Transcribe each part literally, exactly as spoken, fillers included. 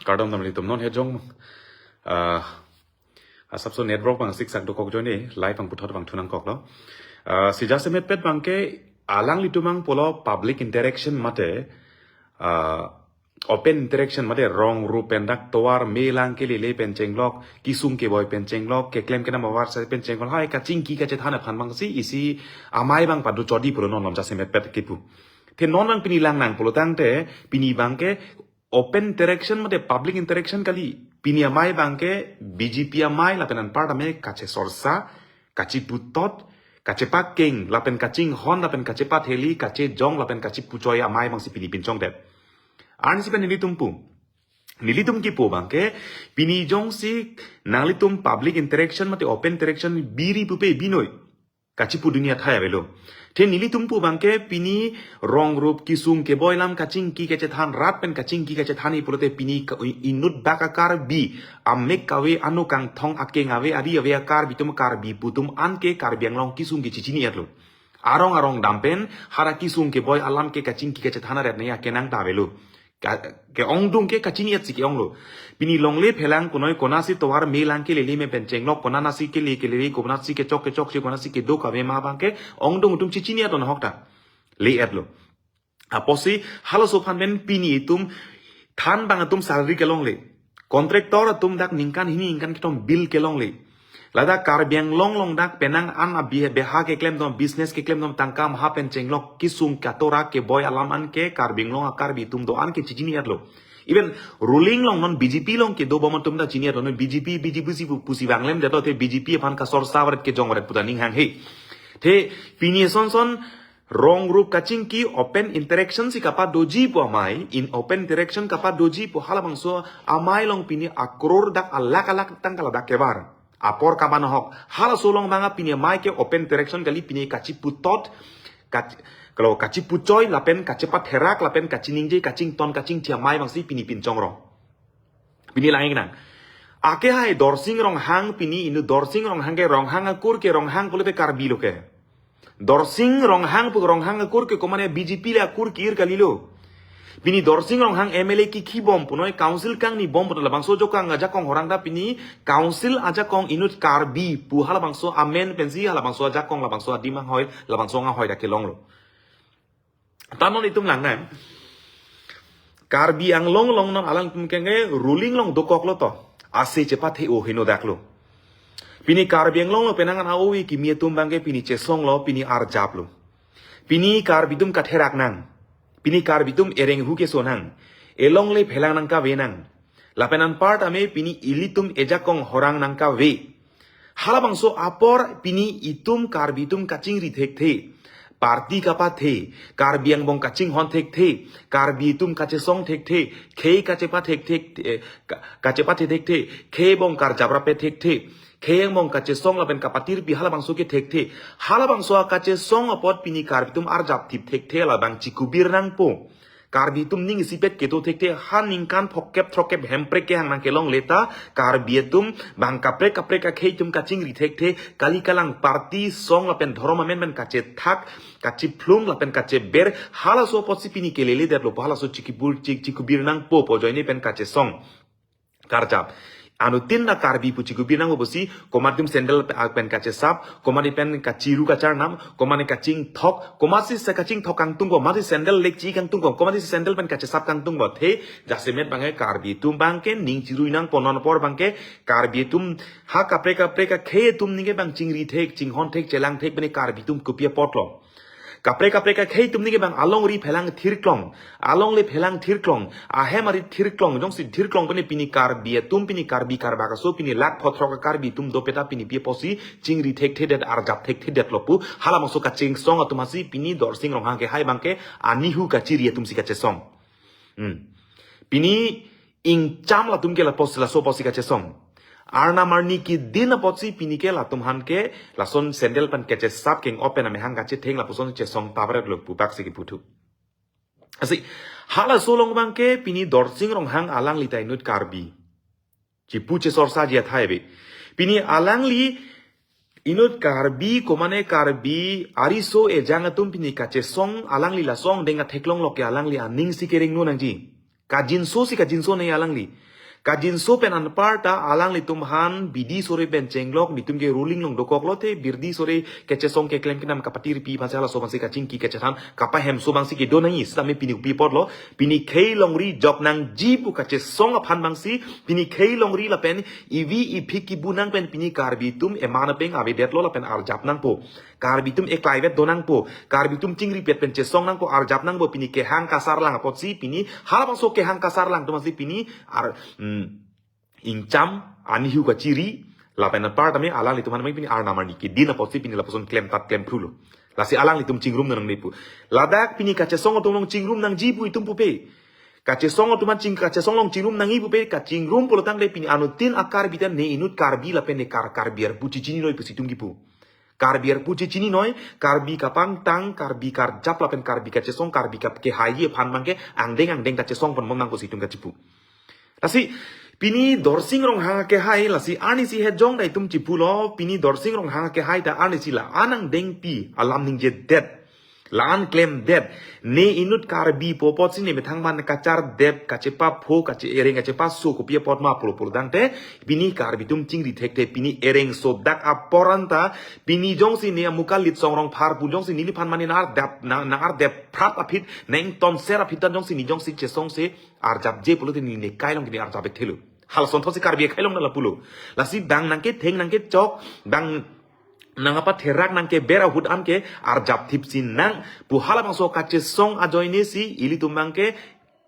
Kardom nanglitum, non hejong, ah, asapso network abang siksak dokok ajoine, live abang puthot abang thu nangkoklo. Ah, si jasemet pet abangke alanglitum abang pulo public interaction mate, ah, open interaction mate rong rup pen dak tovar me lang kelele pen chenglok, kesung keboi pen chenglok, keklem kenam avar sai pen chenglok, hai kachingki kachethan aphan abangsi isi amei abang pado chodi pulo non malom jasemet pet kipu. Te non lang pini lang nang pulo tangte, pini abangke open interaction mate public interaction kali. Pini amei abangke B J P amei lapen anparta amei kachesorsa, kacheputot, kachepakeng, lapen kachinghon, lapen kachepatheli, kachejong, lapen kachepuchoi amei abangsi pini pinchongdet. Ansi pen nelitum pu. Nelitum kipu abangke, pini jongsi nanglitum public interaction mate open interaction biri pupe binoi. Kachepu dunia thai avelo. Te nelitum pu abangke pini rong rup kesung keboi alam kachingki kachethan rat pen kachingki kachethan-i pulote pini ka-, inut bak a-Karbi amek kave ano kangthong akeng ave ari ave a-Karbi atum Karbi pu atum anke Karbi Anglong kesung ke chichini-etlo. Arong arong dam pen hara kesung keboi alam ke kachingki kachethan aret ne akenang ta avelo. Ka-, ke-ongdung ke kachini-et si ke-onglo. Pini longle phelang punoi konatsi tovar me lang kelele me pen chenglok, konatsi kele kelele, konatsi kechok kechokche, konatsi kedo kave ma abangke ongdung atum chichini-et lo nahok ta. Le-etlo. Apotsi halaso aphan pen pini itum than abang atum salary kelongle. Contractor atum dak ningkan hini ningkan kethom bill kelongle. Ladak Karbi Anglong along dak penang an abi beha keklemdun, business keklemdun, tangka maha pen chenglok, kesung katora keboi alam anke Karbi Anglong a-Karbi atum do-an ke chichini-etlo. Even ruling along non B J P along kedobom atum ta chini-etlo, non B J P, B J P si pu-, pusi vanglemdetlo te B J P aphan kasorsa varet kejong varet pu ta ning hanghe. Te pini eson son rong rup kachingki open interaction si kapadoji pu amei, in open interaction kapadoji pu halabangso amei along pini akror dak alak alak tangka ladak kevar. Apor kaban ahok. Halaso along abang pini amei ke open interaction kali, pini kacheputot, kach-, kalau kachepuchoi lapen kachepatherak lapen kachiningje kachington kachingthi amei abangsi pini pinchongrong. Pini lang-ik nang. Ake hai Dorsing Ronghang pini inut Dorsing Ronghang ke Ronghang akur ke Ronghang pulote Karbi lo ke. Dorsing Ronghang pu Ronghang akur ke komane B J P le akur ke-ir kalilo. Pini Dorsing Ronghang M L A kikhi bom punoi council kangni bom punoi labangso ajakong ajakong horang ta pini council ajakong inut Karbi pu halabangso amen pensi halabangso ajakong labangso adim anghoi labangso anghoi ta kelonglo. Ta non itum lang nang. Karbi Anglong along non alangtum kenge ruling along dokoklo to. Ase chepathe-o heno daklo. Pini Karbi Anglong along penang an a-ove kimi atum abangke pini chesonglo, pini arjaplo. Pini Karbi atum katherak nang. Pini Karbi atum ereng hu keso nang. Elongle phelang nangkave nang. Lapen anparta amei pini ilitum ejakong horang nangkave. Halabangso apor pini itum Karbi atum kachingri thekthe. Party kapathe, Karbi angbong kachinghon thekthe, Karbi atum kachesong thekthe, khei kachepa thekthe, eh, ka-, kachepathe thekthe, khei angbong karjap rapet thekthe, khei angbong kachesong lapen kapatirpi halabangso ke thekthe. Halabangso akachesong apot pini Karbi atum arjap thip thekthe labang chikubir nangpo. Karbi atum ning isipet kedo thekthe, ha ningkan phokep throkkep hemprek kehang nangkelongle ta, Karbi atum bang kaprek kaprek akhei atum kachingri thekthe, kali kalang party song lapen dhorom amen men kachethak, kachiphlung lapen kacheber, halaso apotsi pini keleledetlo pu halaso chikibur, chik-, chikubir nangpo pu ajoine pen kachesong. Karjap. Anuttin ta Karbi pu chikubir nangpo pusi, komat atum sandal pe-, pen kachesap, komat pen kachiru kacharnam, komat kachingthok, komatsi se kachingthok kangtung ko, komatsi sandal lekchi kangtung ko, komatsi sandal pen kachesap kangtung ko, the, jasemet abangke Karbi atum abangke, ning chirui nangpo non apor abangke, Karbi atum, ha kaprek kaprek akhei atum ningke bang chingri thek, chinghon thek, chelang thek, bene Karbi atum kopi apotlo. Kaprek kaprek akhei atum ningke bang alongri phelang thirklong, alongle phelang thirklong, ahem arit thirklong, jongsi thirklong bene pini Karbi atum, pini Karbi karbak aso, pini lakh phothrok a-Karbi atum dopeta pini pi apotsi chingri thekthedet arjap thekthedetlo pu, halabangso kachingsong atum hasi pini Dorsing Ronghang ke hai abangke anihu kachiri atumsi kachesong. Hmm. Pini ingcham latum ke lapos laso apotsi kachesong. Arnam arni kedin apotsi pini ke latum aphan ke lason sandal pen kachesap keng-op pen amehang kachetheng lapuson chesong pavaretlo pupaksi kiputhu. Asi, halaso along abangke pini Dorsing Ronghang alangli ta inut Karbi. Chipu chesorsaji athai ave. Pini alangli inut Karbi, komane Karbi, ariso ejang atum pini kachesong alangli laso angdeng atheklong loke alangli aningsi kerengno nangji. Kajinsosi kajinso nei alangli. Kajinso pen anparta alanglitum aphan bidi sore pen chenglok, netum ke ruling along dokok lote, bidi sore kachesong keklem kenam kapatirpi aphansi halaso aphansi kachingki kachethan kapahemso abangsi kedo nangji, sitame pini kopi apotlo, pini khei longri jok nangji pu kachesong aphan abangsi, pini khei longri lapen ivi iphik kibu nang pen pini Karbi atum eman apeng avedetlo lapen arjap nangpo. Karbi atum eklaivet do nangpo. Karbi atum chingripet pen chesong nangpo, arjap nangpo, pini kehang kasarlang apotsi, pini halabangso kehang kasarlang atum apotsi, pini ar, mm, ingcham, anihu kachiri, lapen anparta me alanglitum aphan me pini arnam arni kedin apotsi pini lapuson klemtat klemphrulo. Lasi alanglitum chingrum nangne pu. Ladak pini kachesong atum along chingrum nangji pu itum pupe. Kachesong atum aphan ching, kachesong along chingrum nangji pupe, kachingrum pulotangte pini anuttin a-Karbi ta ne inut Karbi lapen ne kar Karbi arpu chechinine pusi itum kipu. Karbi arpu chechinine, Karbi kapangtang, Karbi karjap lapen Karbi kachesong, Karbi kap kehaiji aphan abangke angdeng angdeng kachesong ponbom nangkok pusi itum kachipu. Lasi pini Dorsing Ronghang kehai, lasi arnisi hejong ta itum chipulo, pini Dorsing Ronghang kehai ta arnisi la-an angdengpi alam ningjedet, la-an klemdet. Ne inut Karbi pu apotsi ne methang aphan kachardep, kachepapho, kache-ereng, kachepaso kopi apot ma pulo pulotangte, pini Karbi atum chingri thekthe, pini ereng sodak apor anta, pini jongsi ne amukalit Songrong Pharpu jongsi neliphan mane nang-ardap, nang, nang-ardep phrap aphi, nang tonser aphi ta jongsi ne jongsi chesongse arjapje pulote ne ne kai along ke ne arjap-ik thelo. Halason thotsi Karbi akhei along nang lapulo. Lasi bang nangketheng nangkechok, bang nang apatherak nangkeber ahut an ke arjap thipsi nang pu halabangso kachesong ajoinesi ilitum abangke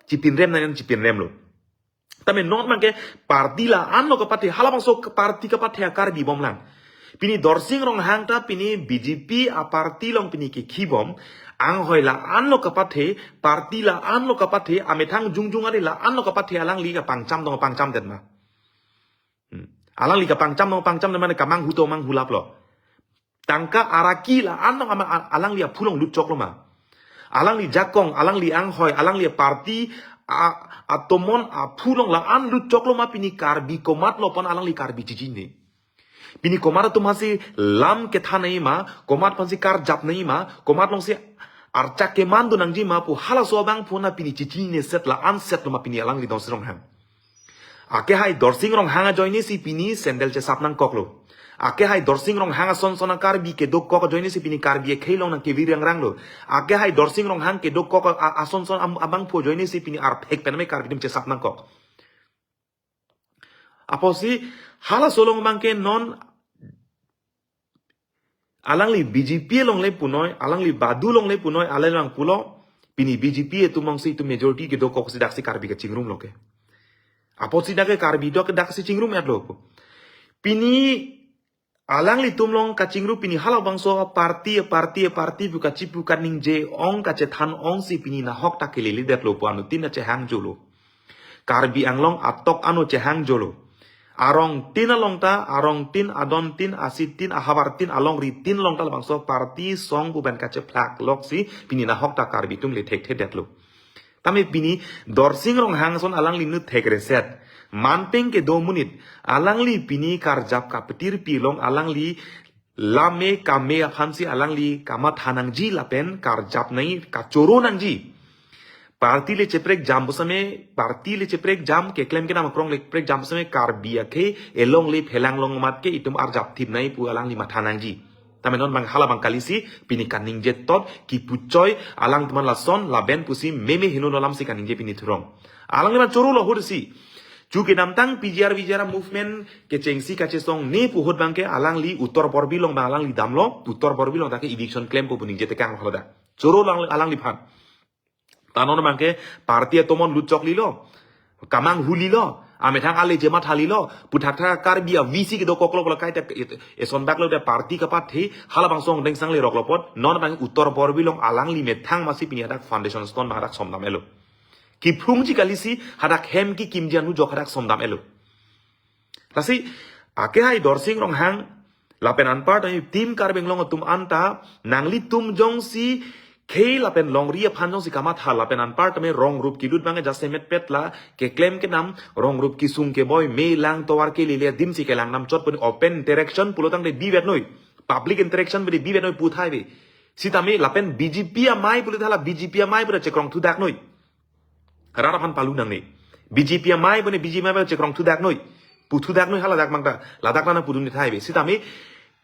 chipinrem nang chipinremlo. Tame non abangke party la-anlo kapathe, halabangso party kapathe a-Karbi bomlang. Pini Dorsing Ronghang ta pini B J P a-party along pini kekhibom, anghoi la-anlo kapathe, party la-anlo kapathe, amethang jongjong ari la-anlo kapathe, alangli kapangcham dong pangchamdet ma. Hmm. Alangli kapangcham dong pangchamdet ma, ne kamanghu dong manghulaplo. Tangka araki la-an dong ama a-, alangli aphu along lutchoklo ma. Alangli jakong, alangli anghoi, alangli party a, atomon aphu along la-an lutchoklo ma, pini Karbi komatlo pon alangli Karbi chechinine. Pini komat atum aphansi lam kethan nangji ma, komat aphansi karjap nangji ma, komat alongsi archak keman do nangji ma pu halaso abangphu na pini chechinine set la-an setlo ma pini alangli Dorsing Ronghang. Akehai Dorsing Ronghang ajoinesi pini sandal chesap nangkoklo. Akehai Dorsing Ronghang ason son a-Karbi kedokok ajoinesi pini Karbi akhei along nangkevi rangranglo. Akehai Dorsing Ronghang kedokok a, a, ason son am-, abangphu ajoinesi pini arphek pen me Karbi atum chesap nangkok. Apotsi halaso along abangke non alangli B J P along le punoi, alangli badu along le punoi, alangli pulo, pini B J P atum alongsi itum majority kedokoksi daksi Karbi kachingrumlo ke. Apotsi dak ke Karbi dok daksi chingrum-etlo pu. Pini alanglitum along kachingrum pini halabangso party, party, party pu kachipu kaningje ong kachethan ongsi pini nahok ta keleledetlo pu anuttin ta chehangjolo. Karbi Anglong atok ano chehangjolo. Arongtin along ta, arongtin, adontin, asitin, ahavartin, alongritin along ta labangso party song pu pen kachephlakloksi pini nahok ta Karbi atum le thekthedetlo. Tame pini Dorsing Ronghang ason alangli inut thekre set. Manpeng kedo amonit, alangli pini karjap kapatirpi along alangli lame kame aphansi alangli kamatha nangji lapen karjap nangji, kachoro nangji. Party le cheprekjam pu same, party le cheprekjam, keklem kenam akrong le prekjam pu same, Karbi akhei along le phelang long amat ke itum arjap thip nangji pu alangli matha nangji. Tame non abang halabang kalisi pini kaningje tot kipuchoi alangtum aphan lason laben pusi meme heno alamsi kaningje pini thurong. Alangli abang chorolo ahutsi. Chu kedamtang P G R V G R movement kechengsi kachesongne pu ahut abangke alangli Uttar Borbil along abang alangli damlo, Uttar Borbil along ta ke eviction klempo pu ningje tekanglo dak. Choro alang, alangliphan. Ta non abangke party atomon lutchoklilo. Kamanghulilo. Amethang ale chemathalilo. Puthakthak Karbi a-V C kedokoklo, kola kaita eson baklo, dak party kapathe halabangso angdeng sang leroklo apot. Non abang Uttar Borbil along alangli methang masi pini hadak foundation stone abang hadak somdam-etlo. Kiphrungji kalisi hadak hem kekimji anujok hadak somdam-etlo. Lasi akehai Dorsing Ronghang lapen anparta team Karbi Anglong atum anta nanglitum jongsi khei lapen longri aphan jongsi kamatha lapen anparta me rong rup kilut abang jasemet pet la keklem kenam rong rup kesung keboi me lang tovar kelele adimsi kelang namchot pu ne open interaction pulotangte bivetnoi. Public interaction pu ne bivetnoi puthai ve. Sitame lapen B J P amei pulotangte hala B J P amei pu ta chekrong thudak noi. Rat aphan palu nangne. B J P amei bone B J P amei chekrong thudak noi. Pu thudak noi hala dak mangta. Ladak nana pudun ni thai be. Sitame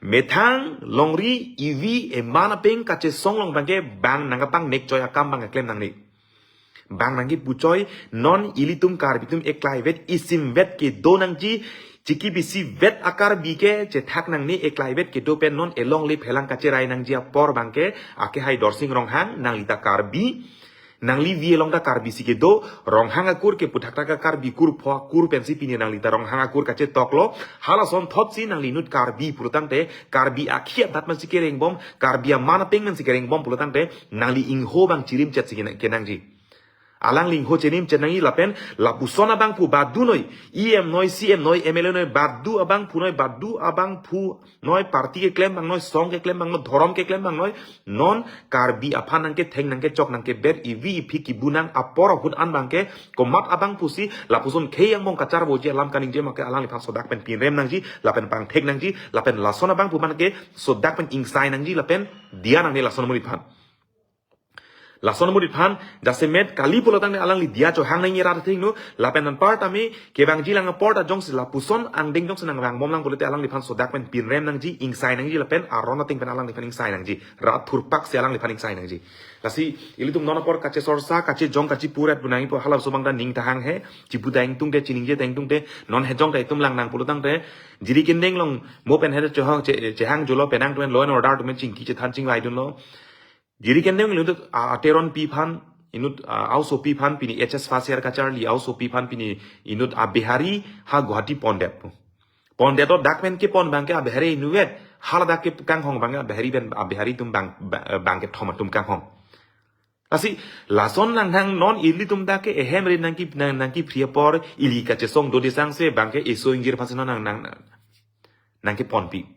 methang longri ivi eman apeng kachesong along abangke bang nangkapangnek choi akam abang keklem nangne. Bang nangkepu choi non ilitum Karbi atum eklai vet isim vet kedo nangji, chiki bisi vet a-Karbi ke chethak nangne, eklai vet kedo pen non elongle phelang kacherai nangji apor abangke akehai Dorsing Ronghang, nangli ta Karbi, nangli V along ta Karbi si kedo, Ronghang akur ke puthak ta ka Karbi kur pho akur pensi pini nangli ta Ronghang akur kachetok lo, halason thotsi nangli inut Karbi pulotangte, Karbi akhei adat man si kereng bom, Karbi aman ateng man si kereng bom pulotangte, nangli ingho abang chirim chet si kena-, kenangji. Alangli ingho chirim chet nangji lapen lapuson abangphu badu noi, E M noi, C M noi, M L A noi, badu abangphu noi, badu abangphu noi, party keklem abang noi, song keklem abang noi, dhorom keklem abang noi, non Karbi aphan nangketheng nangkechok nangkeber ivi iphi kibu nang apor ahut an abangke komat abangphu si lapuson khei angbong kacharboji alam kaningje make alangliphan sodak pen pinrem nangji, lapen pangthek nangji, lapen lason abangphu abangke sodak pen ingsai nangji, lapen diya nangne lason amonit aphan. Lason amonit aphan, jasemet kali pulotangte alangli diya chohang nangji rat athengno, lapen anparta me, kevangji lang apor ta jongsi lapuson angdeng jongsi nangvang bom lang pulote alangliphan sodak pen pinrem nangji, ingsai nangji, lapen aron ateng pen alangliphan ingsai nangji, rat thurpak si alangliphan ingsai nangji. Lasi, ilitum non apor kachesorsa, kachejong, kachepuret pu nangji pu halaso abang ta ning tahang he, chipu ta ingtungte, chiningje ta ingtungte, non hejong ta itum lang nang pulotangte, Jirikindeng along, mo pen he chohang, che-, chehang jolo penang atum law and order atum chingki chethan chingvai dunlo. Jirikindeng inut, a, a Teronpi aphan, inut, a, a-osopi aphan pini H S first year kacharli a-osopi aphan pini inut a Bihari ha Guwahati pondet. Pondet o dak pen kepon abangke a Bihari inutvet, haladak ke kanghong abangke a Bihari pen, a Bihari atum bang, ba-, bangkethom atum kanghong. Lasi, lason nanghang non ilitum dak ke ehem ri nangke, nang, nangkepri apor ili kachesong dode sangse abangke eso ingjir aphan si non nang, nang, nangkeponpi.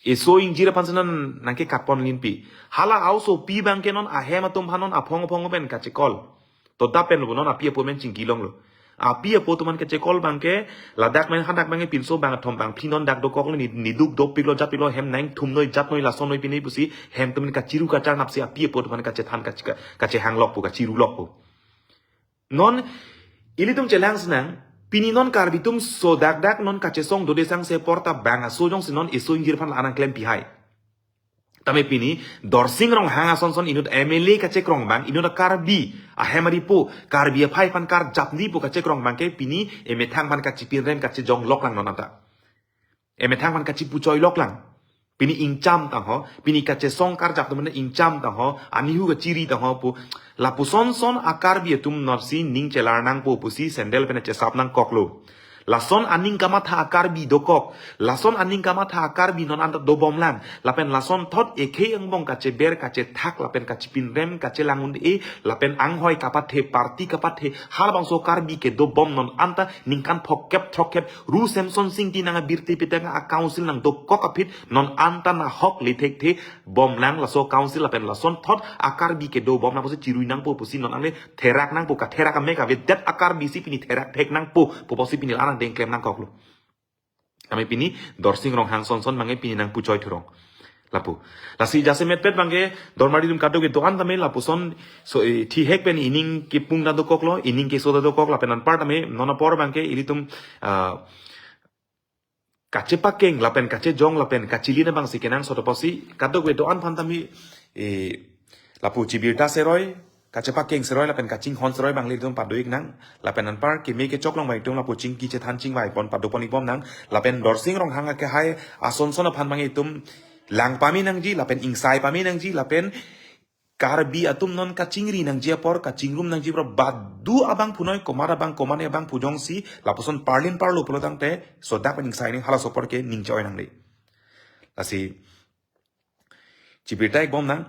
Eso ingjir aphan si non nangkekatpon linpi. Hala a-osopi abangke non ahem atum aphan non aphong aphong pen kachekol. To dak pen lo non api apo amen chingki longlo. Api apo atum aphan kachekol abangke ladak amen hadak abangke pinso bangkethom bangphli non dak dokoklo, ni, niduk dopiklo japiklo, hem nangthum noi jat noi lason noi pine pusi hem atum kachiru kacharnap si api apo atum aphan kachethan kache-, kachehang lokpo, kachiru lokpo. Non, ilitum chelang sinang, pini non Karbi atum sodak dak non kachesong dode sangse apor ta bang aso jongsi non eso ingjir aphan la-an nangklempi hai. Tame pini, Dorsing Ronghang ason son inut M L A kachekrong abang, inut a Karbi, ahem aripo, Karbi aphai aphan karjap di pu kachekrong abangke pini, emethang aphan kachipinrem kachejong loklang non anta. Emethang aphan kachipu choi loklang. Pini ingcham tangho, pini kachesong karjap atum ingcham tangho, anihu kachiri tangho pu. Lapuson son a Karbi atum notsi ning chelar nangpo pusi sandal pen chesap nangkoklo. Lason aning kamatha a Karbi dokok. Lason aning kamatha a Karbi non anta dobomlang. Lapen lason thot ekhei angbong kacheber kachethak lapen kachipinrem kachelang un-e lapen anghoi kapathe party kapathe halabangso Karbi kedobom non anta ningkan phokep throkkep Ru Semson Singti nang abirti pitang a council nangdokok aphi non anta nahok le thekthe bomlang laso council lapen lason thot a Karbi kedobom nangpo si chirui nangpo pusi non angle therak nangpo katherak amek avedet a Karbi si pini therak thek nangpo pu pusi pini la-an angdeng klem nangkoklo. Tame pini Dorsing Ronghang son son abangke pini nangpu choi thurong. Lapu. Lasi jasemetpet abangke dormari atum kadokave do-an tame lapuson so, eh, thihek pen ining kepung ta dokoklo, ining keso ta dokok lapen anpar tame non apor abangke ilitum, ah, kachepakeng lapen kachejong lapen kachelin abang si kenangsot apotsi kadokave do-an aphan tame, eh, lapu chibirta seroi, kachepakeng seroi lapen kachinghon seroi abang ilitum pado-ik nang lapen anpar keme kechok along abang itum lapu chingki chethan chingvaipon padopon-ik bom nang lapen Dorsing Ronghang akehai ason son aphan abang itum lang pame nangji lapen ingsai pame nangji lapen Karbi atum non kachingri nangji apor, kachingrum nangji apor, badu abangphu noi, komat abang, komat abangphu jongsi, lapuson parlin parlo pulotangte, sodak pen ingsai ning halaso apor ke ning che-oi nangne. Lasi, chibirta-ik bom nang,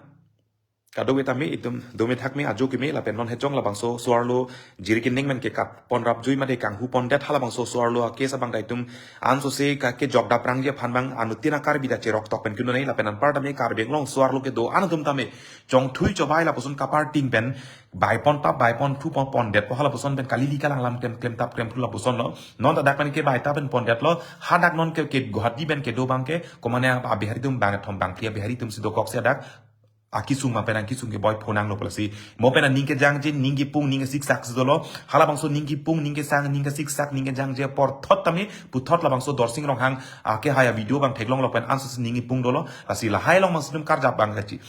kadokave tame itum, dome thakme, ajo keme, lapen non hejong labangso, so-arlo, Jirikindeng pen kekatpon rapjui mate kanghupondet halabangso so-arlo a case abang ta itum ansose ka kejok daprangji aphan abang anuttin a Karbi ta cherok tok pen kidunai lapen anpar tame Karbi Anglong so-arlo kedo-an atum tame chongthui chobai lapuson kaparting pen baipon tap baipon thu pon pondetpo halapuson pen kalili kalang lam klem klem tap klem thu lapuson lo non ta dak pen kebai tap pen pondetlo hadak non ke, ke Guwahati pen kedo abangke komane a Bihari atum bangkethom bangphli a Bihari atum si dokok si dak Akisung ma penang kisung ke boi phonanglo pulasi. Mo penang ning kejangje, ning kipung, ning kesiksak si dolo. Halabangso ning kipung, ning kesang, ning kesiksak, ning kejangje apor thot tame puthot labangso Dorsing Ronghang ake haya video abang theklonglo pen anso si ning kipung dolo. Lasi lahai along abang si nelitum karjap abang kachi.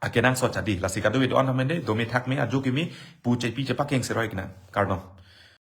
Akenangsot chadi. Lasi kado video on hamende, dome thakme, ajo keme, pu chepi chepakeng seroi kenang. Kardom.